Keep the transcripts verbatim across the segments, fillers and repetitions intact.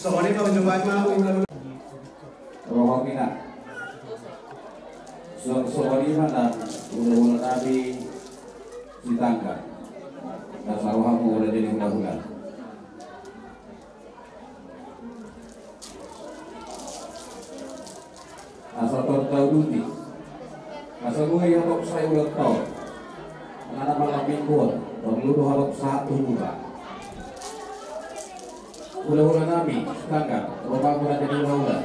Songon i ma ujung baen ma ula-ula. Rohakina. So, songon i ma nang ula-ula nami Sitanggang. Nasa rohamu ula jadi ula-ula. Asa tortau duti. Asa boi hatop sai ulang taon. Ngana malam mingguan. Bang ludo hatop satu bulan. Ula-ula nami, Sitanggang, rohamu ula jadi ula-ula.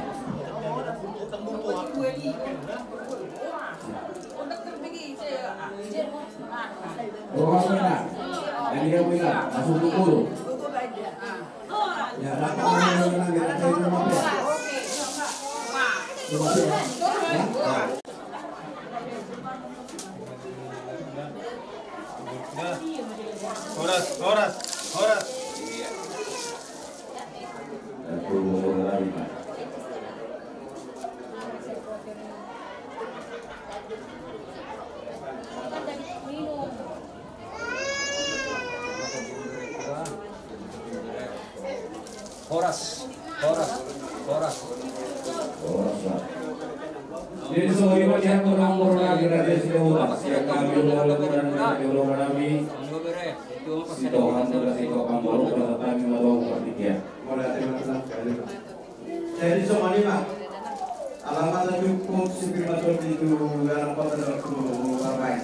Rohamu ina, jadi dia ina, masuk dulu. Ya, datang ula-ula nami, datang ula-ula nami. Horas, horas, horas. Horas, horas, horas. Jadi, so, ima dia kurang kurang lagi dari situ, siap kami, ulang, ulang, ulang, ulang, ulang, kami. Si Tuhan sudah si Tuhan baru pada kami mau perhatian. Jadi, songon i ma. Alaman na cukup sipir masuk di tu anak kota dan tu barmain.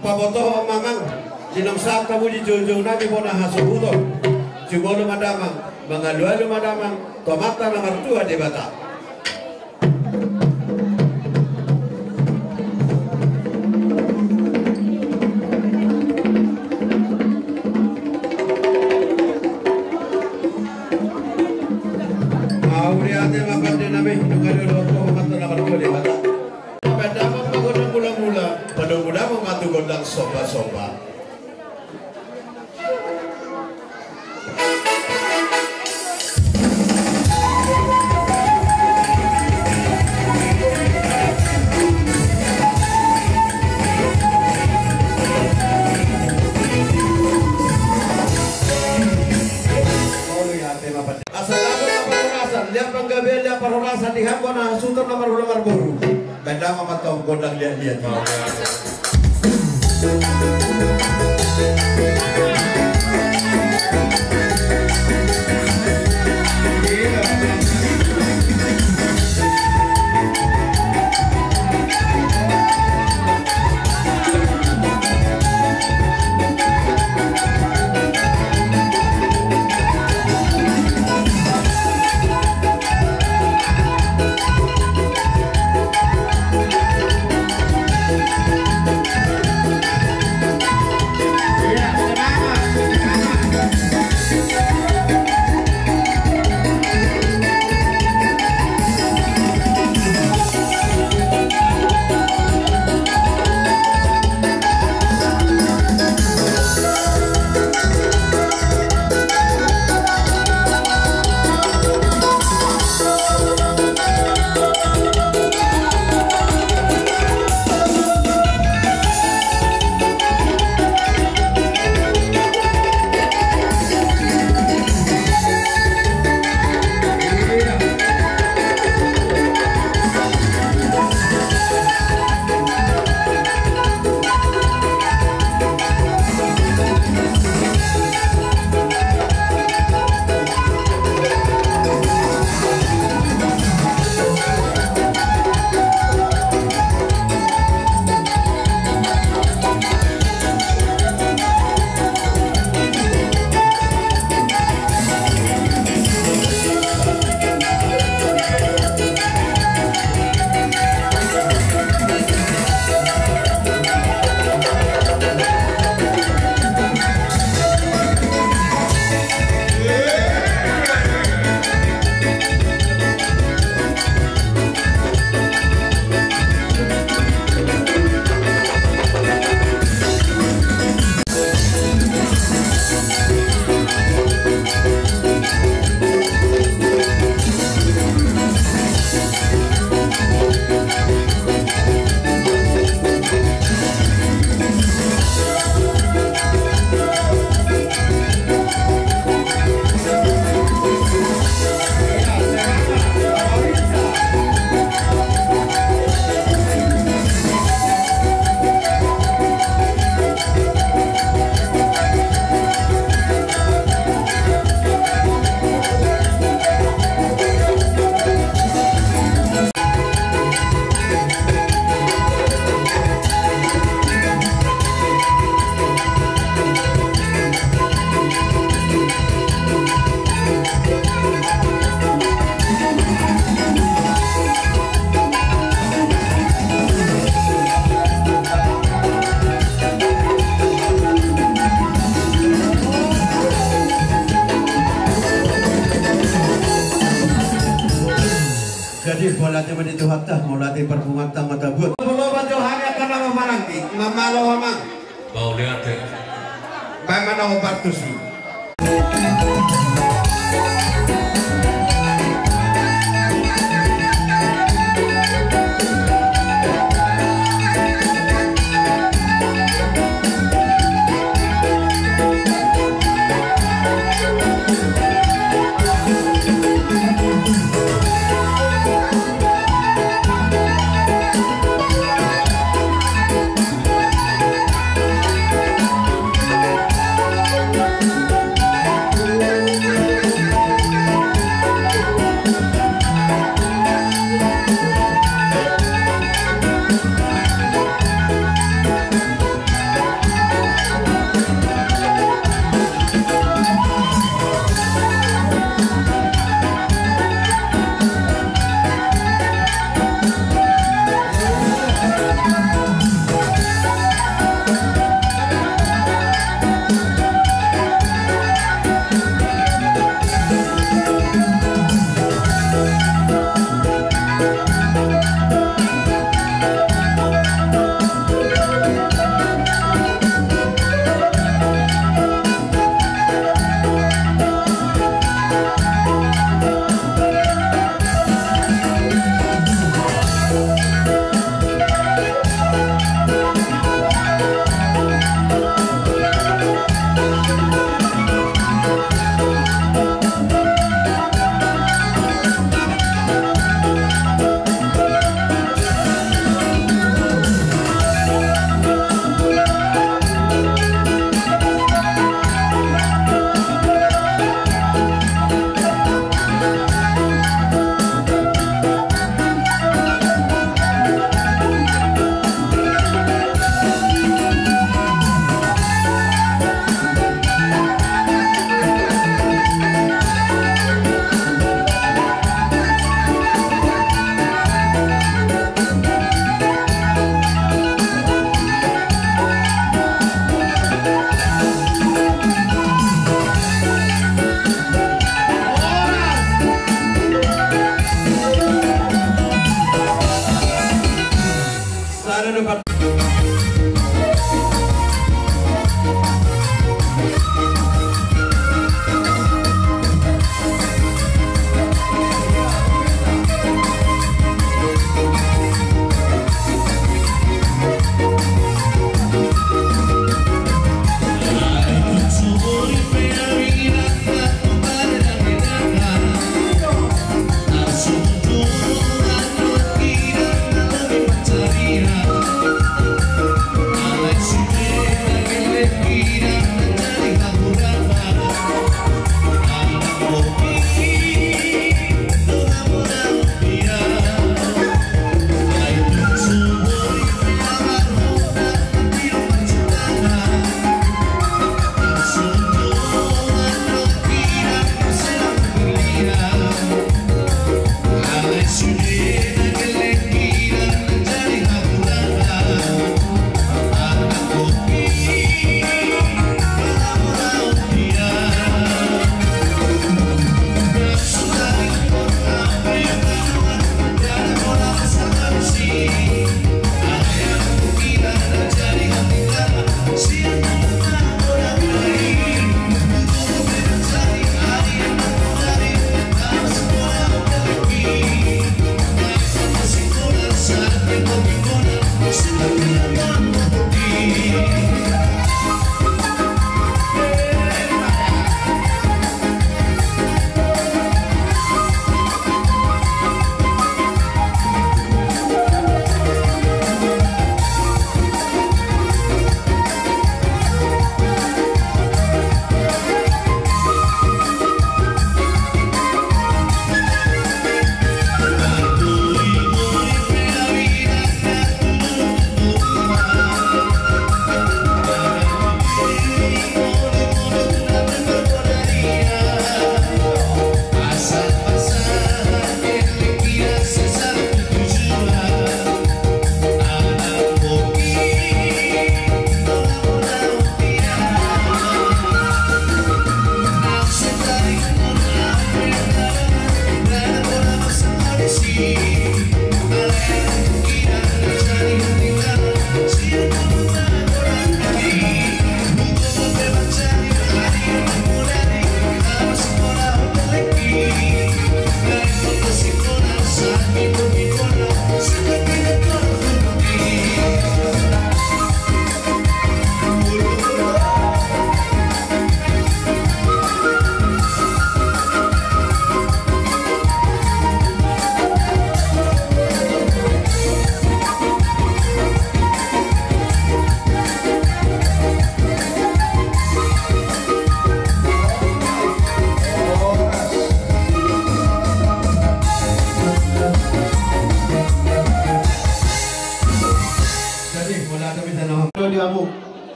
Paboto ho amang, di nang saat tamu di joujou nami bona hasuhuton. Jumolo ma damang, mangalualu ma damang, tu Amanta na martua Debata. Mauliate ma pande nami, nunga dioloi ho Amanta na martua Debata. Baen damang ma gondang mula-mula, padomu damang ma tu gondang somba-somba. Asa dapot ma parhorasan, liat panggabean, liat parhorasan di hamu na sutor na marhula marboru. Baen damang ma tu gondang liat-liat. Mauliate ma di Tuhanta, mauliate parpunguanta ma tabuat. Molo baen jo hami angka na marhaha i, mamalo ma amang. Mauliate. Baen ma na hombar tusi.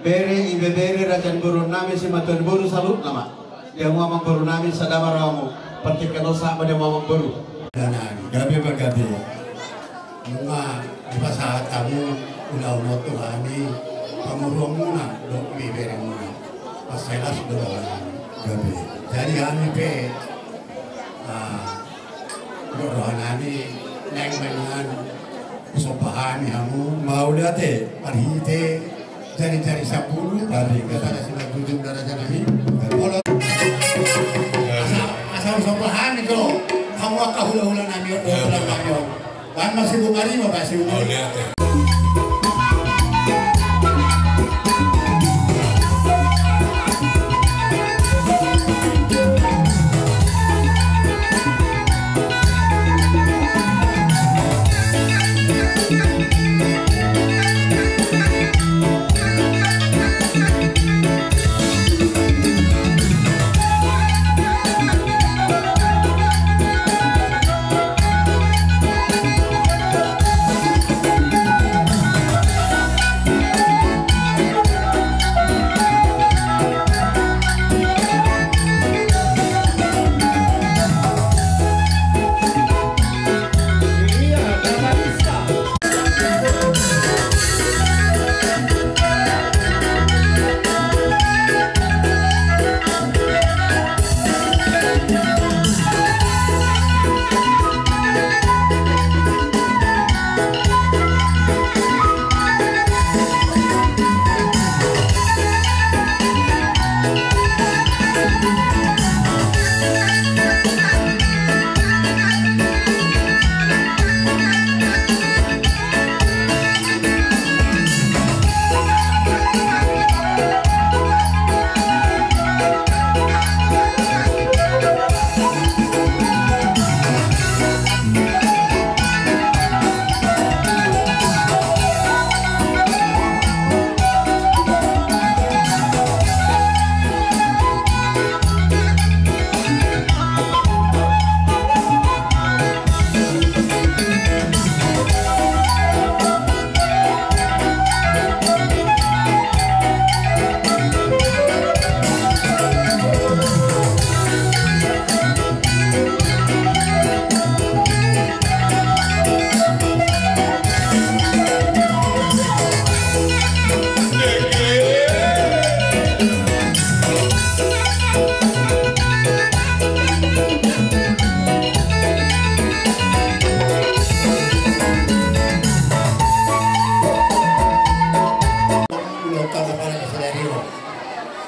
Bere, ibebere, raja ni boru nami, simatua ni boru, salut nama. Di hamu amang boru nami, sada ma rohamu. Partingkian on sahat ma di hamu amang boru. Gabe ma gabe. Nunga dipasahat hamu ulaon on tu hami, pamoruonmuna dohot ibeberemuna. Pas jelas do dohononnami. Gabe. Jadi hami pe, ah, dohononnami naeng mangan. Somba hami hamu. Mauliate. Marhite jari-jari sampulu. Gabe, gabe. Pada simanjujung daraja nami. Gabe. Molo asa, asa somba hami do hamu angka hula-hula nami on, hula-hula nami on. Baen ma si Bung Ari ma, baen si Bung Ari. Mauliate.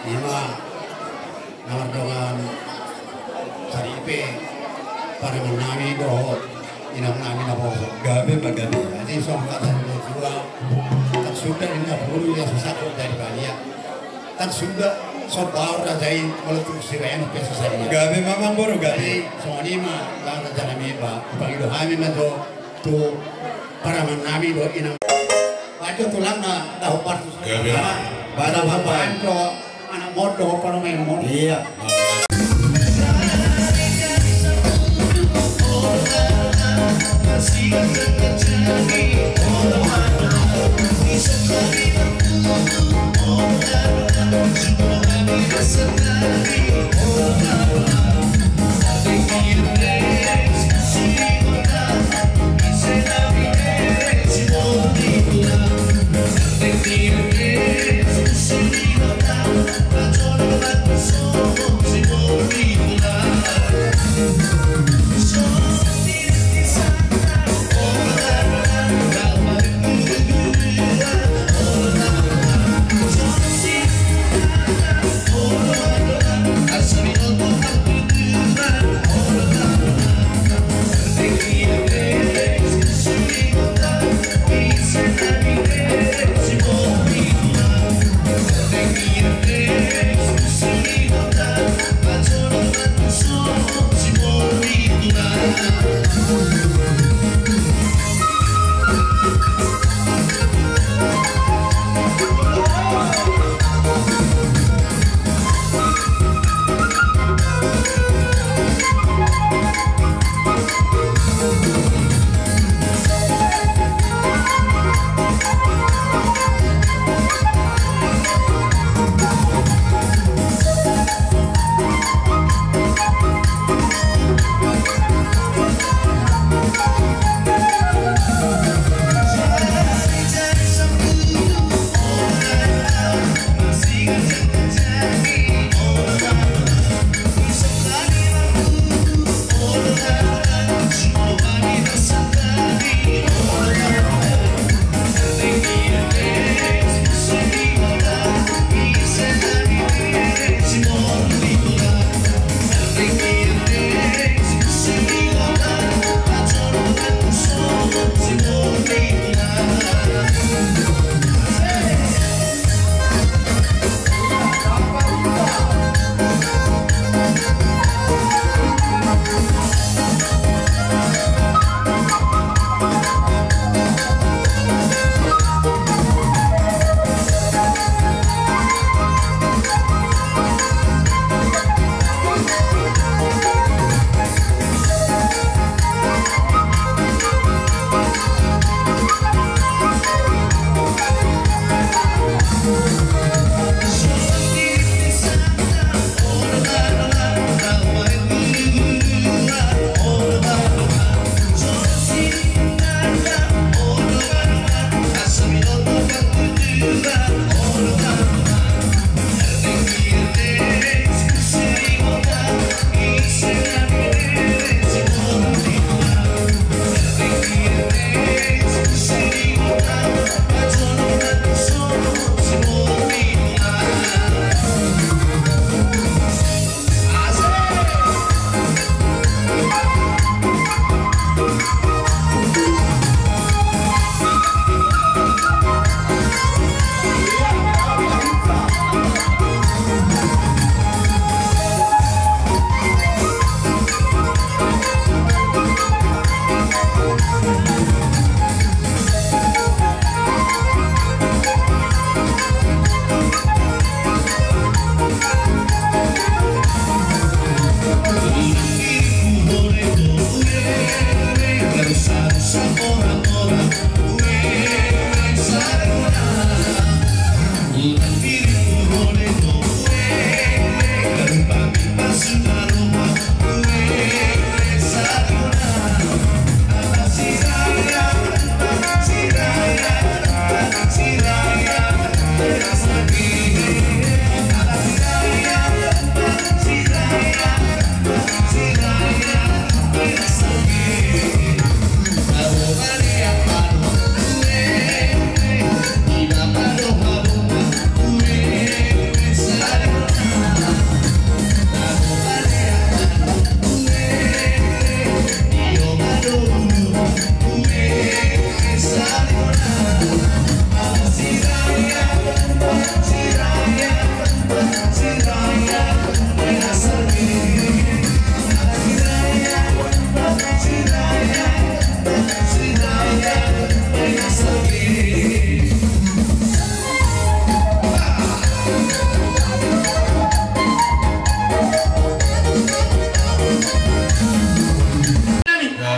Ima na mardongan saripe, pareman nami dohot inang nami naposo. Gabe ma gabe. Jadi songon hata ni natuatua, tak suda ninna boru ia so sangkot jadi balian. Tak suda somba raja i molo tung sibaen pe so sadia. Gabe ma amang boru, gabe. Jadi songon i ma, raja nami, ba, pangido hami ma jo tu pareman nami dohot inang. Bajo tulang na dahu partus. Gabe. Bajo bapak. Anak modo, parumaen modo. Iya.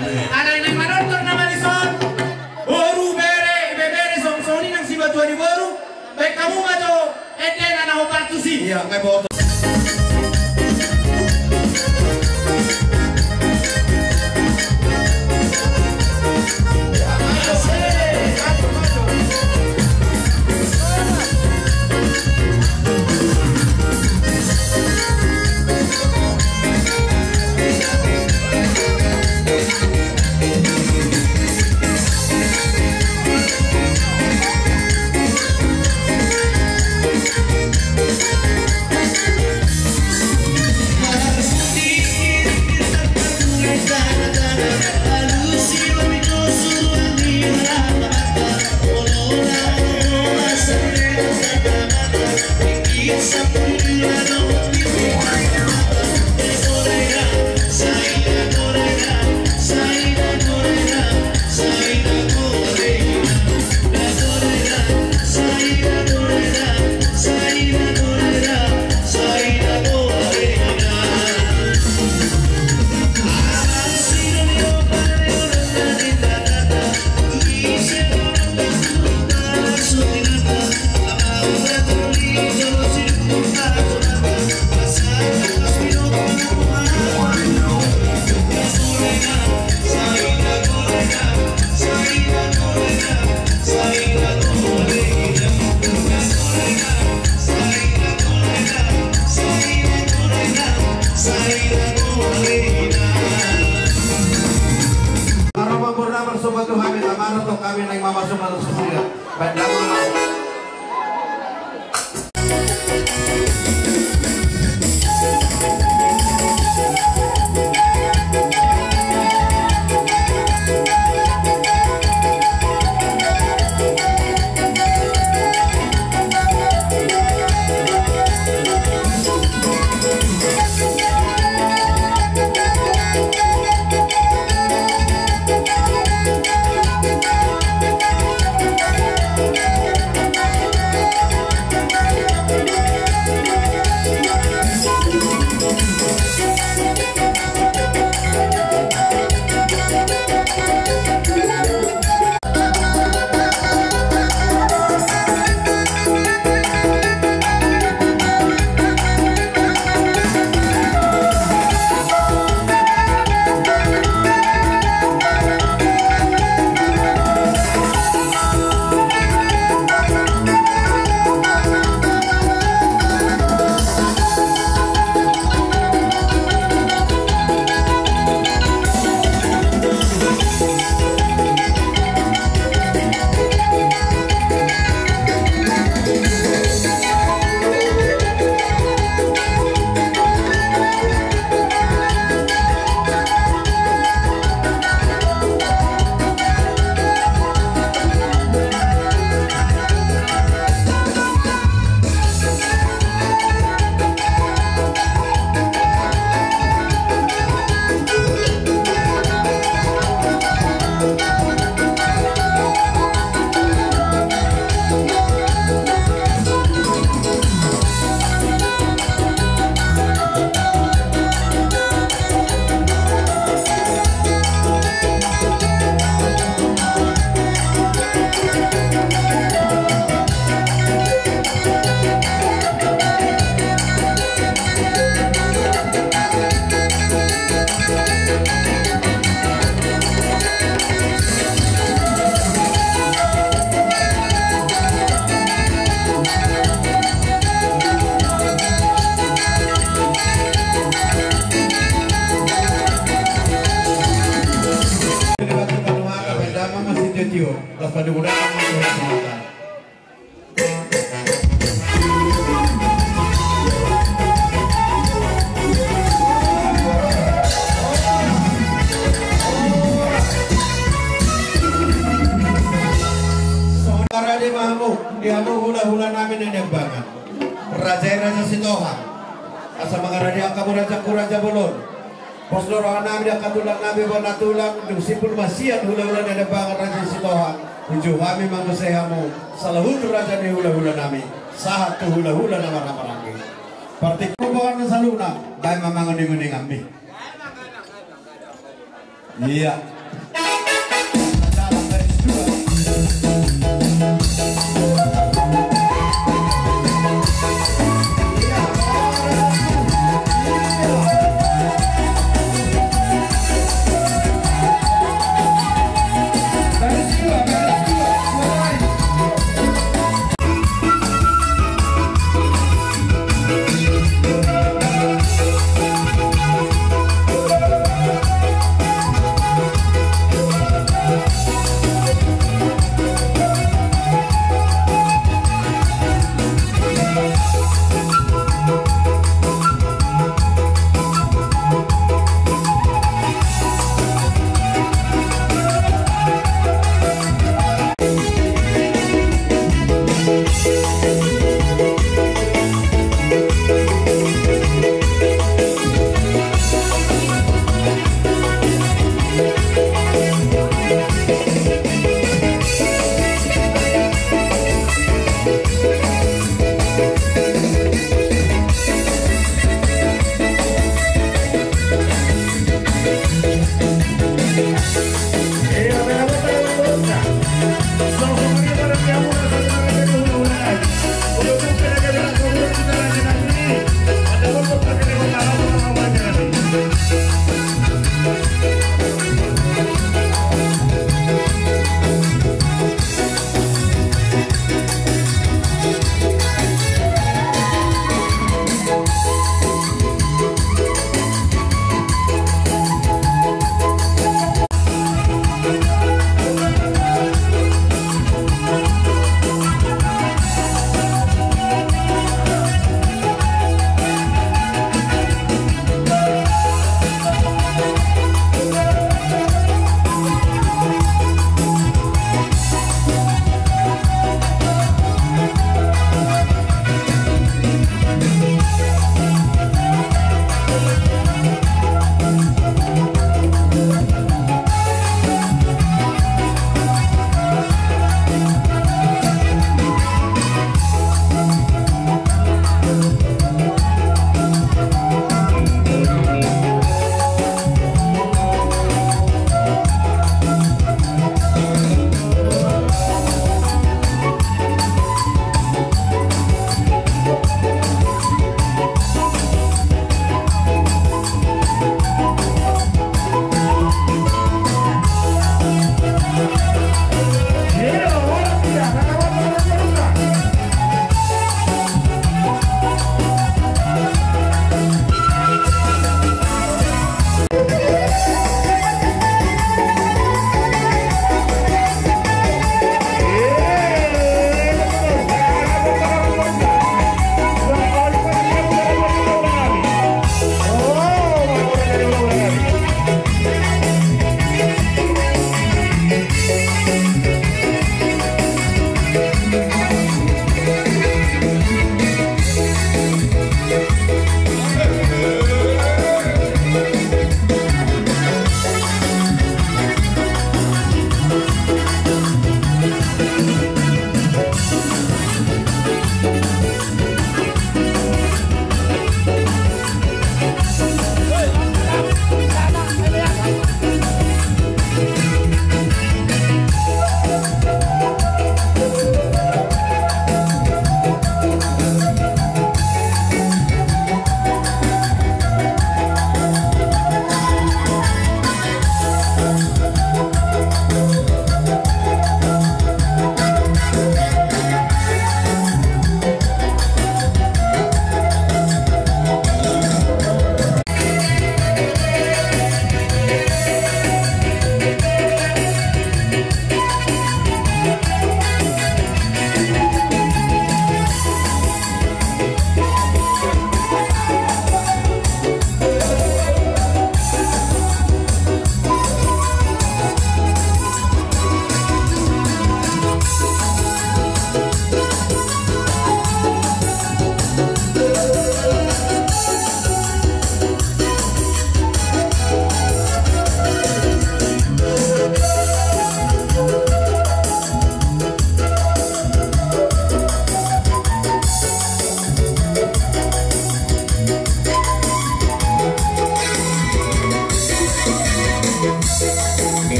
Alai naeng manortor nama dison, boru, bere, ibebere, songon i nang sibatua ni boru. Baen hamu ma jo endena na hombar tusi. Ia, nunga diboto. Marsoba tu hami, marsoba tu hami, naeng mamasu-masu sasida. Baen damang ma. Songon i ma hamu, di hamu hulahula nami na niambangan, raja i Raja Sitohang, asa mangarade angka murajanku Raja Bolon. Pos do roha nami di angka tulang nami, bona tulang, dung simpul ma sian hulahula na niambangan Raja Sitohang, uju hami mangusai hamu, saluhut raja ni hulahula nami, sahat tu hulahula na marhahamaranggi. Partingkian rombongan na saluhutna, baen ma manguninguninganmi. Iya.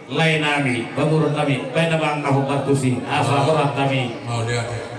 Lae nami, pamoruon nami, baen ma amang na hombar tusi, asa horas nami. Mauliate.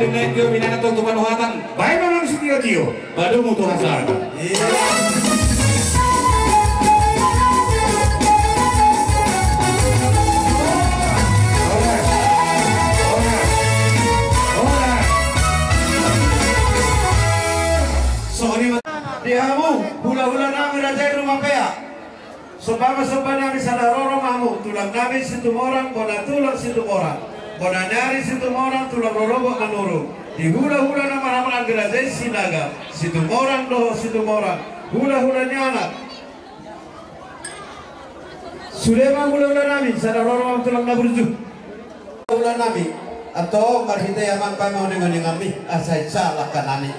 Naeng jo minangan tong tu panuhatan, baen ma amang sitiotio, madomu tu hasahatan. Di hamu hulahula nami raja i Ruma Peak. Somba ma somba nami, sada roro ma hamu, tulang nami Situmorang, bona tulang Situmorang, bona ni ari Situmorang, tulang rorobot Manurung. Di hulahula na marhamaranggi raja i Sinaga, Situmorang dohot Situmorang, hulahula ni anak. Sude ma hulahula nami, sada roro ma tulang na burju. Hulahula nami, antong marhite amang baen ma oningoninganmi, asa insa langka nami.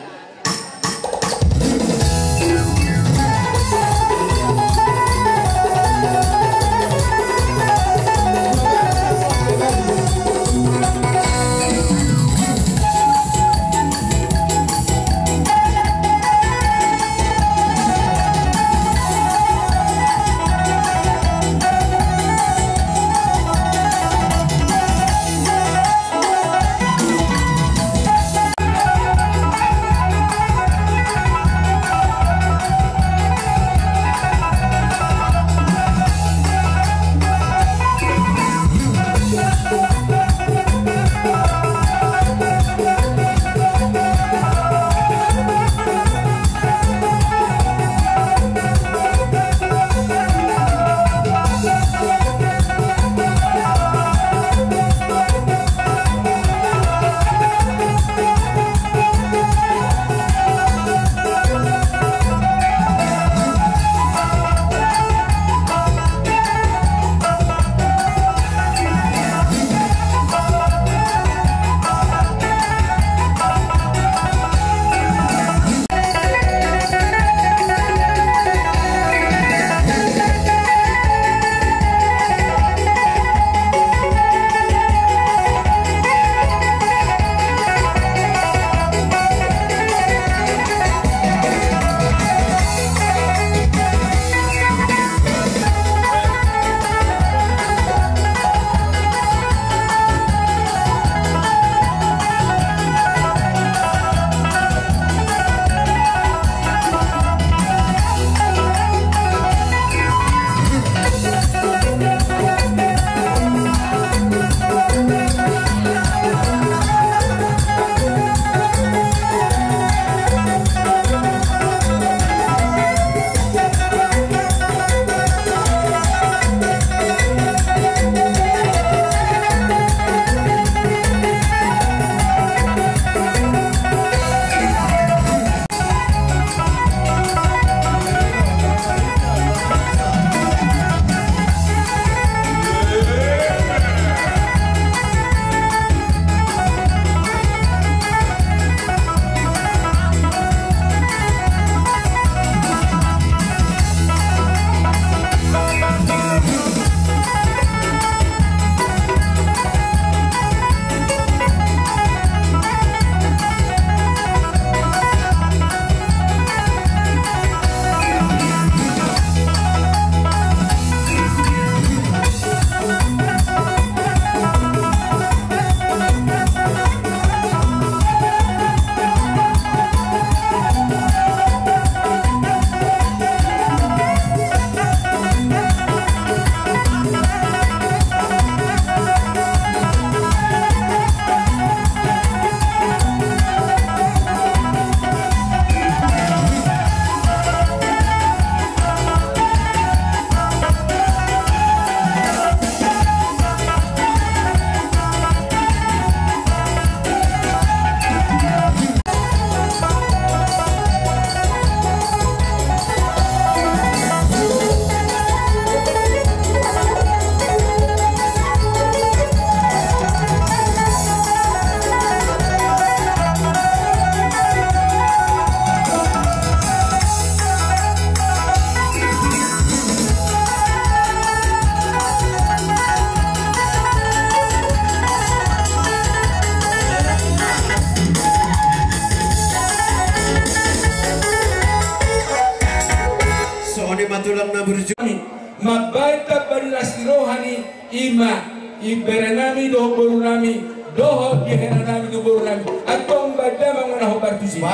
Songon i ma tulang na burju, mambaen tamba ni las ni roha ni i ma ibebere nami dohot boru nami Dohot di hela nami tu boru nami. Antong baen damang ma na hombar tusi.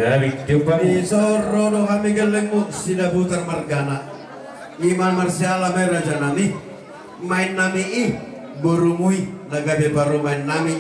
Dison ro do hami gellengmu Sidabutar margana. I ma marsiala ma i rajanami, maennami i, borumu i na gabe parumaennami,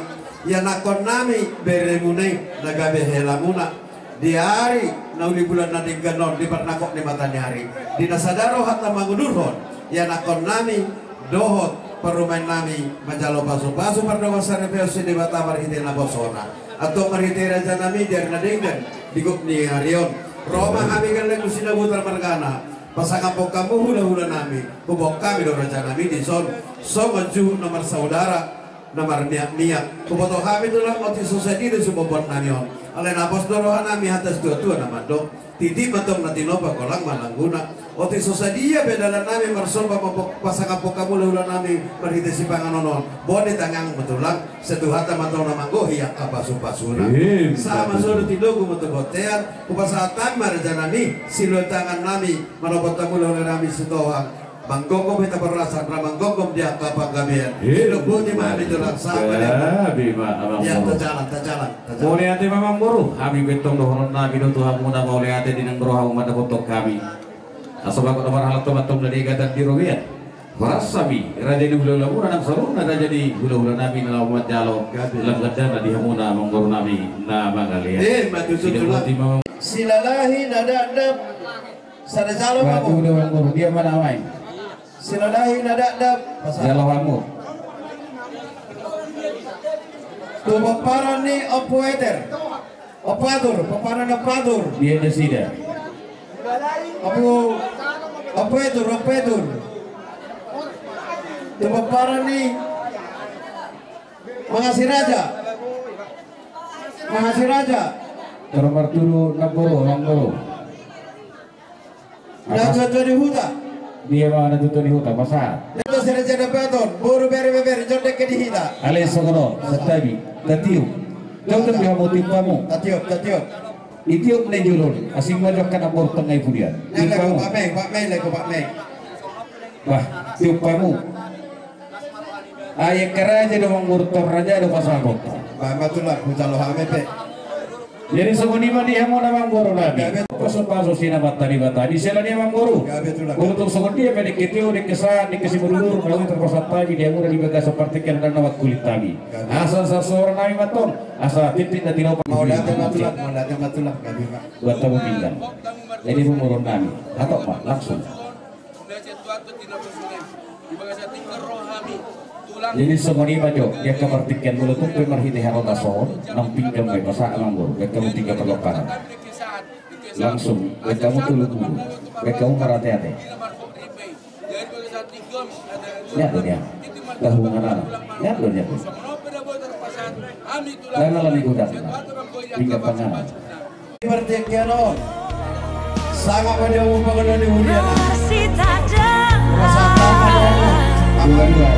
ianakkonnami beremuna i na gabe helamuna. Di ari na uli bulan na denggan on, di parnangkok ni mataniari, di na sada rohanta mangudurhon ianakkonnami dohot parumaennami manjalo pasupasu pardongansaripeon sian Debata marhite naposona. Antong marhite rajanami di ari na denggan di gok ni ari on, ro ma hami gellengmu Sidabutar margana, pasangaphon hamu hulahulanami. Huboan hami do rajanami dison songon juhut na marsaudara, na marmiakmiak. Huboto hami tulang, otik so sadia do siboanboannami on. Alai na pos do rohanami hata situatua na mandok: Titi ma antong na tinopa, holang ma langguna. Otik so sadia pe dalannami marsomba, pasangaphon hamu hulahulanami marhite sipanganon on, boan ni tangiangmu tulang. Sai Tuhanta ma antong na manggohi angka pasupasuna. Sahat ma songon i, tinogu ma tu bontean. Hupasahat hami ma rajanami siloan tangannami, manopot hamu hulahulanami Sitohang. Manggomgom hita parhorasan, ra manggomgom di angka panggabean. Sidok boti ma hami tulang. Sahat ma. Tajalang, tajalang, tajalang. Mauliate ma amangboru, hami pe antong dohononnami do tu hamuna, mauliate di naung ro hamu mandapothon hami. Asa bagot na marhalto ma antong na di gatan di robean. Horas hami raja ni hulahulamuna nang saluhutna raja ni hulahulanami na laho manjalo lam gandana di hamuna amangborunami na mangalean. Ima tutu tulang. Silalahi na dakdap. Sada jalo hamu. Dia ma na main? Silalahi na dakdap. Jalo hamu. Tu pomparan ni Ompu Eter. Ompu Atur, pomparan ni Ompu Atur. Dia nasida. Ompu, Ompu Etur, Ompu Etur. Tu pomparan ni Mangasiraja. Mangasiraja. Tor martudu namboru, namboru. Na tuatua ni huta. Dia ma na tuatua ni huta, pasahat. Itu sira janda paton, boru, bere, bebere, jondek ke di hita. Ale sogono, santabi, tatiup. Jom tu dia mau tiup hamu. Tatiup, tatiup. Itiup na i jolo, asing ma jo angka namboru tengah i pudian. Tiup hamu. Pak Mei, Pak Mei, Pak Mei. Bah, tiup hamu. Ai angka raja do amangboru, tor raja do pasahatonta. Bah, ma tulang, hujalo hami pe. Jadi songon i ma di hamuna amangborunami. Pasupasu sian Amanta Debata di siala ni amangboru. Molo tung songon dia pe dengke tio, dengke sahat, dengke simudurudur, na uli tarpasahat hami di hamuna di bagasan partingkian na mangkulit hami. Asa sasorang nami ma antong, asa tintin na tinopa. Mauliate ma tulang, mauliate ma tulang. Buat tamu pinggan. Jadi amangborunami, hatop ma langsung. Jadi songon i ma jo di angka partingkian, molo tung pe marhite harotas on, nang pinggan ma i, pasahat amangboru, baen hamu tiga parlomparan. Langsung baen hamu tolu pulu, baen hamu marateate. Nian do nian. Tahu nganana. Nian do nian. Nganana ni godang. Pinggan panganan. Partingkian on. Sangap ma di hamu pangalaho ni huria. Pasahat ma di hamu. Dua-dua.